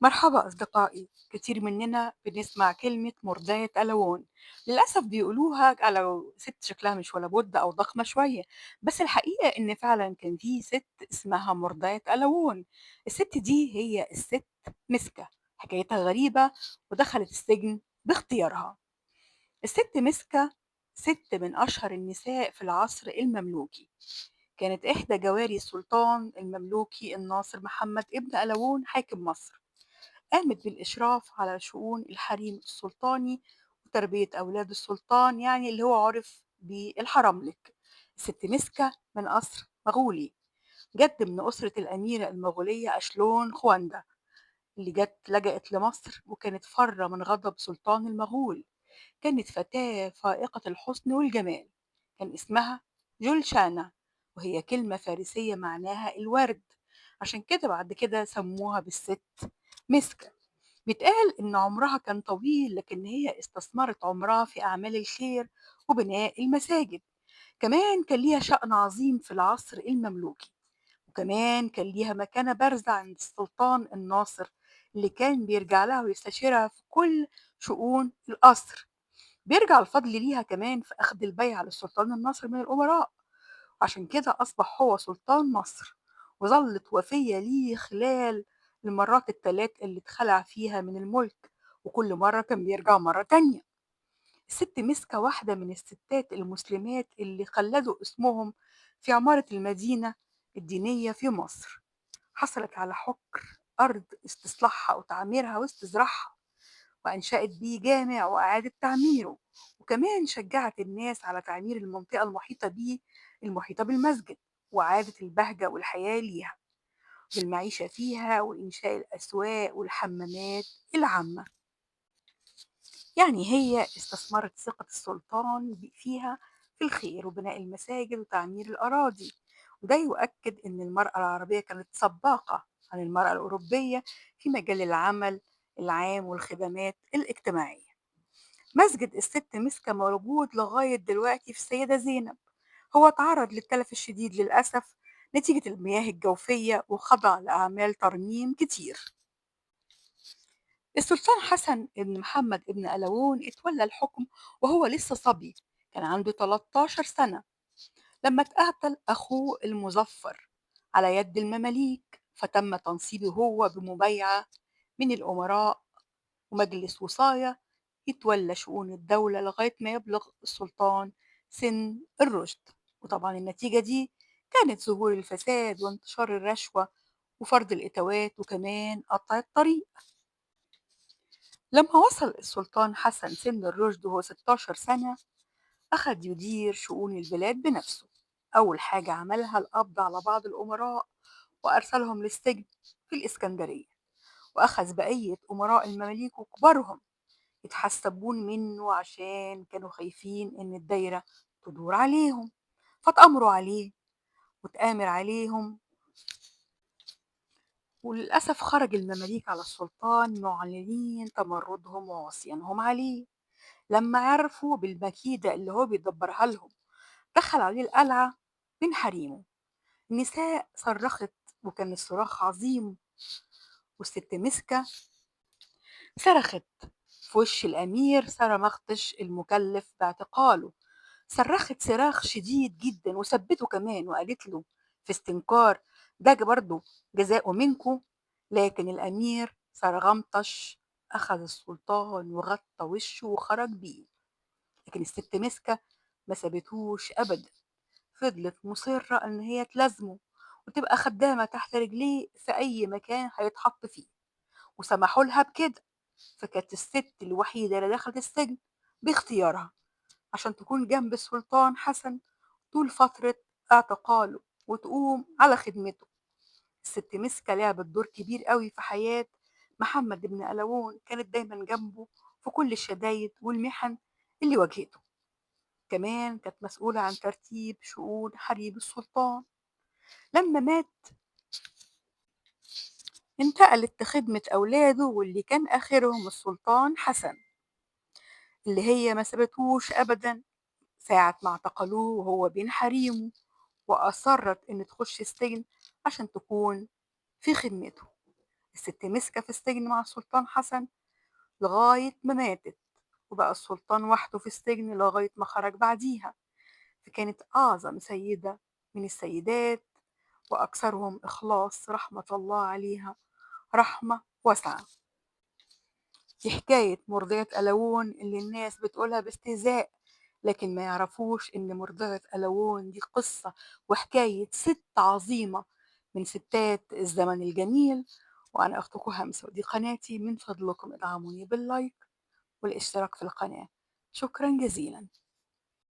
مرحبا أصدقائي. كتير مننا بنسمع كلمة مرضعة ألوون، للأسف بيقولوها على ست شكلها مش ولا بد أو ضخمة شوية، بس الحقيقة إن فعلا كان في ست اسمها مرضعة ألوون. الست دي هي الست مسكة، حكايتها غريبة ودخلت السجن باختيارها. الست مسكة ست من أشهر النساء في العصر المملوكي، كانت إحدى جواري السلطان المملوكي الناصر محمد ابن ألوون حاكم مصر. قامت بالإشراف على شؤون الحريم السلطاني وتربية أولاد السلطان، يعني اللي هو عرف بالحرملك. الست مسكة من قصر مغولي، جد من أسرة الأميرة المغولية أشلون خواندا، اللي جت لجأت لمصر وكانت فرة من غضب سلطان المغول. كانت فتاة فائقة الحسن والجمال، كان اسمها جولشانا، وهي كلمة فارسية معناها الورد، عشان كده بعد كده سموها بالست مسكة. بيتقال إن عمرها كان طويل، لكن هي استثمرت عمرها في أعمال الخير وبناء المساجد. كمان كان ليها شأن عظيم في العصر المملوكي، وكمان كان ليها مكانة بارزة عند السلطان الناصر اللي كان بيرجع لها ويستشيرها في كل شؤون القصر. بيرجع الفضل ليها كمان في أخذ البيعة للسلطان الناصر من الأمراء، عشان كده أصبح هو سلطان مصر، وظلت وفية ليه خلال المرات الثلاث اللي اتخلع فيها من الملك، وكل مرة كان بيرجع مرة تانية. الست مسكة واحدة من الستات المسلمات اللي خلدوا اسمهم في عمارة المدينة الدينية في مصر. حصلت على حكر أرض استصلاحها وتعميرها واستزراعها، وأنشأت بيه جامع وأعادت تعميره، وكمان شجعت الناس على تعمير المنطقة المحيطة بيه، المحيطة بالمسجد، وإعادة البهجة والحياة ليها بالمعيشة فيها وإنشاء الأسواق والحمامات العامة. يعني هي استثمرت ثقة السلطان فيها في الخير وبناء المساجد وتعمير الأراضي، وده يؤكد إن المرأة العربية كانت سباقة عن المرأة الأوروبية في مجال العمل العام والخدمات الاجتماعية. مسجد الست مسكة موجود لغاية دلوقتي في السيدة زينب. هو تعرض للتلف الشديد للأسف نتيجة المياه الجوفية وخضع لأعمال ترميم كتير. السلطان حسن بن محمد بن ألوون اتولى الحكم وهو لسه صبي، كان عنده 13 سنة لما اتقتل أخوه المظفر على يد المماليك، فتم تنصيبه هو بمبايعة من الأمراء ومجلس وصاية يتولى شؤون الدولة لغاية ما يبلغ السلطان سن الرشد. وطبعا النتيجة دي كانت ظهور الفساد وانتشار الرشوة وفرض الإتاوات وكمان قطع الطريق. لما وصل السلطان حسن سن الرشد وهو 16 سنة أخذ يدير شؤون البلاد بنفسه. أول حاجة عملها القبض على بعض الأمراء وأرسلهم للسجن في الإسكندرية، وأخذ بقية أمراء المماليك وكبارهم يتحسبون منه عشان كانوا خايفين إن الدايرة تدور عليهم، فتأمروا عليه وتآمر عليهم. وللأسف خرج المماليك على السلطان معلنين تمردهم وعصيانهم عليه. لما عرفوا بالمكيدة اللي هو بيدبرها لهم دخل عليه القلعة من حريمه. النساء صرخت وكان الصراخ عظيم، والست مسكة صرخت في وش الأمير سرمختش المكلف باعتقاله. صرخت صراخ شديد جدا وثبته كمان وقالت له في استنكار ده برضه جزاؤه منكم. لكن الأمير سرغمطش أخذ السلطان وغطى وشه وخرج بيه. لكن الست مسكة ما سابتهوش أبدا، فضلت مصرة إن هي تلازمه وتبقى خدامة تحت رجليه في أي مكان هيتحط فيه، وسمحوا لها بكده. فكانت الست الوحيدة اللي دخلت السجن باختيارها عشان تكون جنب السلطان حسن طول فترة اعتقاله وتقوم على خدمته. الست مسكة لعبت دور كبير قوي في حياة محمد بن ألوون، كانت دايما جنبه في كل الشدايد والمحن اللي واجهته. كمان كانت مسؤولة عن ترتيب شؤون حريم السلطان. لما مات انتقلت لخدمة أولاده واللي كان آخرهم السلطان حسن، اللي هي ما سابتهوش أبدا ساعة ما اعتقلوه وهو بين حريمه، وأصرت إن تخش السجن عشان تكون في خدمته. الست مسكة في السجن مع السلطان حسن لغاية ما ماتت، وبقى السلطان وحده في السجن لغاية ما خرج بعديها. فكانت أعظم سيدة من السيدات وأكثرهم إخلاص، رحمة الله عليها رحمة واسعة. دي حكاية مرضعة قلاوون اللي الناس بتقولها باستهزاء، لكن ما يعرفوش إن مرضعة قلاوون دي قصة وحكاية ست عظيمة من ستات الزمن الجميل. وأنا أختكم همسة، ودي قناتي، من فضلكم ادعموني باللايك والاشتراك في القناة. شكرا جزيلا.